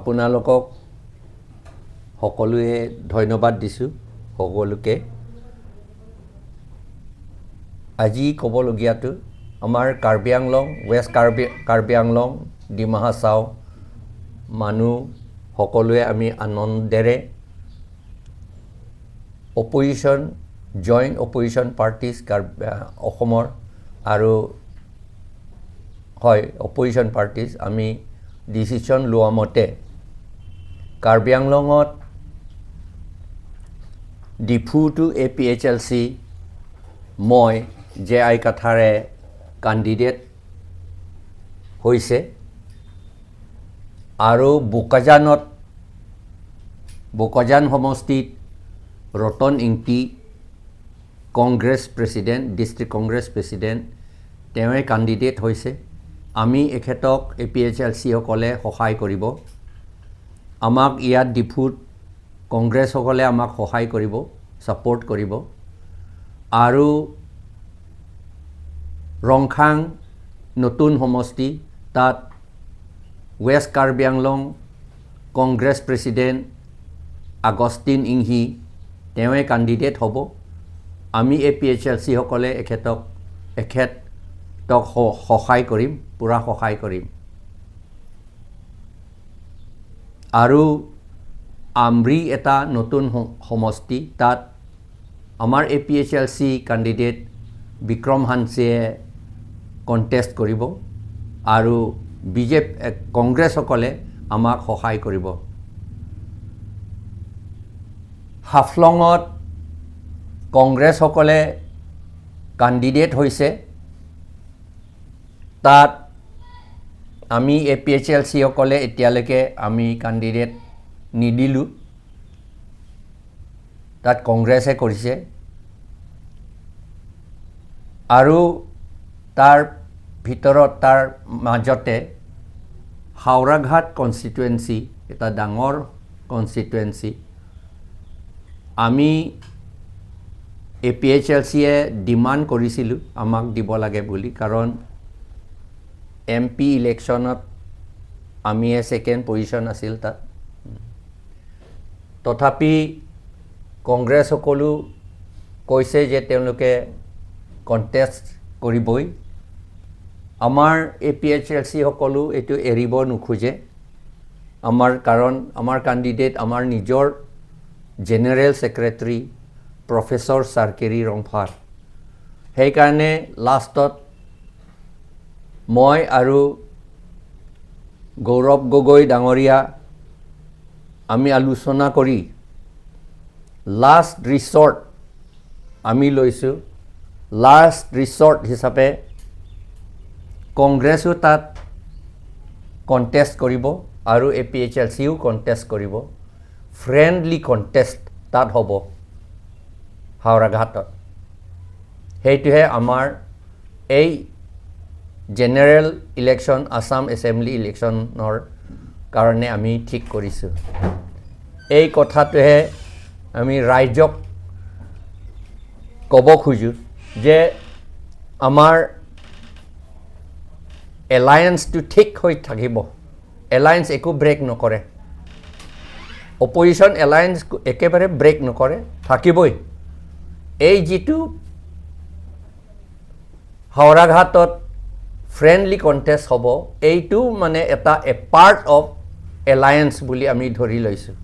আপোনালোকক সকলোৱে ধন্যবাদ দিছোঁ সকলোকে। আজি ক'বলগীয়াটো আমাৰ কাৰ্বি আংলং, ৱেষ্ট কাৰ্বি আংলং, ডিমা হাছাও মানুহ সকলোৱে আমি আনন্দেৰে অপজিশ্যন, জইণ্ট অপজিশ্যন পাৰ্টিজ অসমৰ আৰু হয় অপজিশ্যন পাৰ্টিজ আমি ডিচিশ্যন লোৱা মতে কাৰ্বি আংলঙত Diphu two A P H L C মই জে আই কাথাৰে কেণ্ডিডেট হৈছে আৰু বোকাজানত, বোকাজান সমষ্টিত Ratan Ingti, Congress president, district Congress president, তেওঁৱে কেণ্ডিডেট হৈছে। আমি এখেতক এ পি এইচ এল চিসকলে সহায় কৰিব। আমাক ইয়াত ডিফুত কংগ্ৰেছসকলে আমাক সহায় কৰিব, ছাপৰ্ট কৰিব। আৰু ৰংখাং নতুন সমষ্টি, তাত ৱেষ্ট কাৰ্বি আংলং কংগ্ৰেছ প্ৰেচিডেণ্ট আগষ্টিন ইংহি, তেওঁৱে কেণ্ডিডেট হ'ব। আমি এ পি এইচ এল চিসকলে এখেতক সহায় কৰিম, পূৰা সহায় কৰিম। আৰু আমৰি এটা নতুন সমষ্টি, তাত আমাৰ A P H L C candidate Vikram হানছেয়ে contest কৰিব আৰু বিজেপি কংগ্ৰেছসকলে আমাক সহায় কৰিব। হাফলঙত কংগ্ৰেছসকলে কেণ্ডিডেট হৈছে, তাত আমি এ পি এইচ এল চিসকলে এতিয়ালৈকে আমি কেণ্ডিডেট নিদিলোঁ, তাত কংগ্ৰেছে কৰিছে। আৰু তাৰ ভিতৰত, তাৰ মাজতে হাওৰাঘাট কনষ্টিটুৱেঞ্চি, এটা ডাঙৰ কনষ্টিটুৱেঞ্চি, আমি এ পি এইচ এল চিয়ে ডিমাণ্ড কৰিছিলোঁ আমাক দিব লাগে বুলি, কাৰণ এম পি ইলেকশ্যনত আমিয়ে ছেকেণ্ড পজিশ্যন আছিল তাত। তথাপি কংগ্ৰেছসকলো কৈছে যে তেওঁলোকে কণ্টেষ্ট কৰিবই। আমাৰ এ পি এইচ এল চিসকলো এইটো এৰিব নোখোজে আমাৰ, কাৰণ আমাৰ কেণ্ডিডেট আমাৰ নিজৰ জেনেৰেল ছেক্ৰেটাৰী প্ৰফেচৰ চাৰ্কেৰী ৰংফাৰ। সেইকাৰণে লাষ্টত মই আৰু গৌৰৱ গগৈ ডাঙৰীয়া আমি আলোচনা কৰি লাষ্ট ৰিচৰ্ট আমি লৈছোঁ। লাষ্ট ৰিচৰ্ট হিচাপে কংগ্ৰেছো তাত কণ্টেষ্ট কৰিব আৰু এ পি এইচ এল চিও কণ্টেষ্ট কৰিব। ফ্ৰেণ্ডলি কণ্টেষ্ট তাত হ'ব হাওৰাঘাটত। সেইটোহে আমাৰ এই জেনেৰেল ইলেকশ্যন, আছাম এছেম্বলি ইলেকশ্যনৰ কাৰণে আমি ঠিক কৰিছোঁ। এই কথাটোহে আমি ৰাইজক ক'ব খোজোঁ যে আমাৰ এলায়েন্সটো ঠিক হৈ থাকিব, এলায়েন্স একো ব্ৰেক নকৰে, অপজিশ্যন এলায়েন্স একেবাৰে ব্ৰেক নকৰে, থাকিবই। এই যিটো হাওৰাঘাটত ফ্ৰেণ্ডলি কণ্টেষ্ট হ'ব, এইটো মানে এটা এ পাৰ্ট অফ এলায়েন্স বুলি আমি ধৰি লৈছোঁ।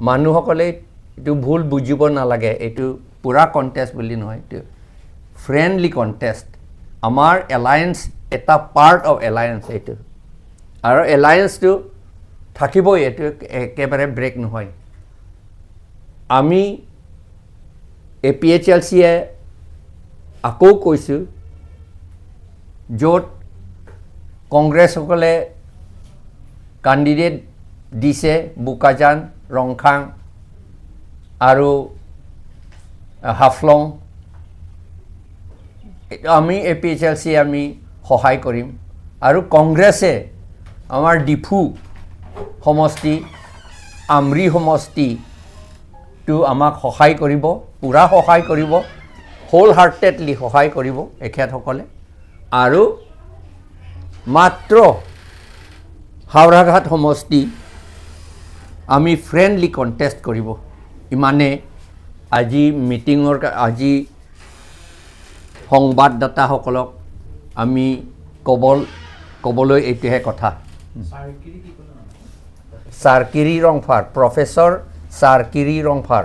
মানুহসকলে এইটো ভুল বুজিব নালাগে, এইটো পূৰা কণ্টেষ্ট বুলি নহয়, এইটো ফ্ৰেণ্ডলি কণ্টেষ্ট, আমাৰ এলায়েন্স এটা পাৰ্ট অফ এলায়েন্স এইটো। আৰু এলায়েন্সটো থাকিবই, এইটো একেবাৰে ব্ৰেক নহয়। আমি এ পি এইচ এল চিয়ে আকৌ কৈছোঁ, য'ত কংগ্ৰেছসকলে কেণ্ডিডেট দিছে বোকাজান, ৰংখাং আৰু হাফলং, আমি A P H L C আমি সহায় কৰিম। আৰু কংগ্ৰেছে আমাৰ ডিফু সমষ্টি, আমৰি সমষ্টিটো আমাক সহায় কৰিব, পূৰা সহায় কৰিব, হোল হাৰ্টেডলি সহায় কৰিব এখেতসকলে। আৰু মাত্ৰ হাওৰাঘাট সমষ্টি আমি ফ্ৰেণ্ডলি কণ্টেষ্ট কৰিব। ইমানে আজি মিটিঙৰ আজি সংবাদদাতাসকলক আমি ক'বলৈ এইটোহে কথা। চাৰকিৰি ৰংফাৰ, প্ৰফেচৰ চাৰকিৰি ৰংফাৰ,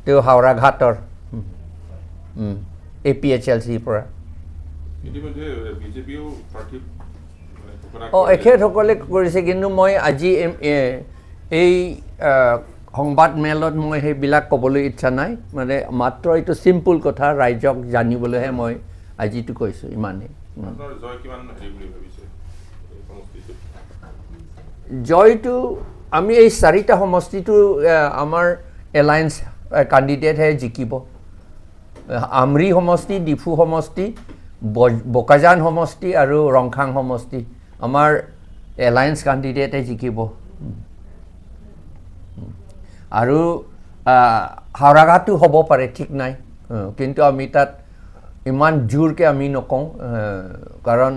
তেওঁ হাওৰাঘাটৰ এপিএইচএলচিৰ পৰা। ইতিমধ্যে বিজেপিও প্ৰাৰ্থী মানে ঘোষণা অঁ কৰিলে। এখেতসকলে কৰিছে, কিন্তু মই আজি এই সংবাদ মেলত মই সেইবিলাক ক'বলৈ ইচ্ছা নাই। মানে মাত্ৰ এইটো চিম্পুল কথা ৰাইজক জানিবলৈহে মই আজিটো কৈছোঁ, ইমানেই। আপোনাৰ জয় কিমান হেৰি বুলি ভাবিছে এই সমষ্টিটোত? জয়টো আমি এই চাৰিটা সমষ্টিটো আমাৰ এলায়েন্স কেণ্ডিডেটহে জিকিব। আমৰি সমষ্টি, ডিফু সমষ্টি, বোকাজান সমষ্টি আৰু ৰংখাং সমষ্টি আমাৰ এলায়েন্স কেণ্ডিডেটে জিকিব। আৰু হাওৰাঘাটো হ'ব পাৰে, ঠিক নাই। কিন্তু আমি তাত ইমান জোৰকৈ আমি নকওঁ, কাৰণ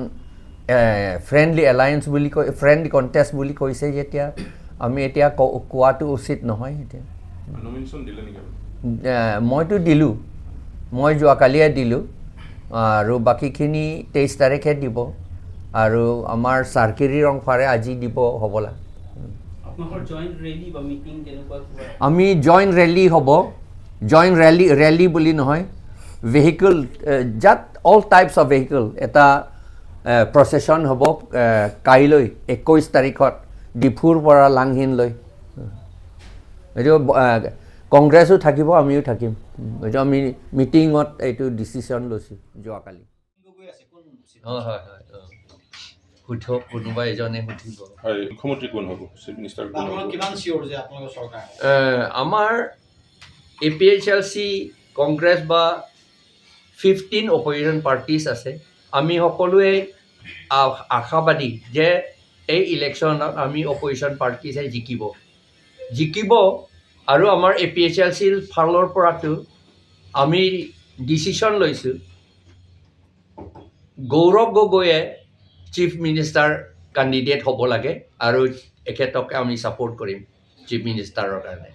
ফ্ৰেণ্ডলি এলায়েন্স বুলি কৈ, ফ্ৰেণ্ডলি কণ্টেষ্ট বুলি কৈছে যেতিয়া আমি এতিয়া কোৱাটো উচিত নহয় এতিয়া। নমিনেশ্যন দিলে নেকি আপুনি? মইতো দিলোঁ, মই যোৱাকালিয়ে দিলোঁ আৰু বাকীখিনি 23 তাৰিখে দিব আৰু আমাৰ চাৰকিৰি ৰংফাৰে আজি দিব হ'বলা। আপোনালোকৰ জইণ্ট ৰেলী বা মিটিং তেনেকুৱা কিবা? আমি জইণ্ট ৰেলী হ'ব, জইণ্ট ৰেলী, ৰেলী বুলি নহয়, ভেহিকল যাত অল টাইপছ অফ ভেহিকল এটা প্ৰচেছন হ'ব কাইলৈ 21 তাৰিখত ডিফুৰ পৰা লাংহিনলৈ। এইটো কংগ্ৰেছো থাকিব, আমিও থাকিম। এইটো আমি মিটিঙত এইটো ডিচিশ্যন লৈছোঁ যোৱাকালি। হয় হয় হয় সোধক, কোনোবা এজনে সুধিব। হয়, মুখ্যমন্ত্ৰী কোন হ'ব, চিফ মিনিষ্টাৰ কোন আপোনালোক হ'ব? কিমান চিয়'ৰ যে আপোনালোকৰ চৰকাৰ হ'ব? আমাৰ এপিএইচএলচি, কংগ্ৰেছ বা 15 অপজিশ্যন পাৰ্টিজ আছে, আমি সকলোৱে আশাবাদী যে এই ইলেকশ্যনত আমি অপজিশ্যন পাৰ্টিজে জিকিব জিকিব আৰু আমাৰ এপিএইচএলচিৰ ফালৰ পৰাতো আমি ডিচিশ্যন লৈছোঁ, গৌৰৱ গগৈয়ে চিফ মিনিষ্টাৰ কেণ্ডিডেট হ'ব লাগে আৰু এখেতকে আমি ছাপোৰ্ট কৰিম চিফ মিনিষ্টাৰৰ কাৰণে।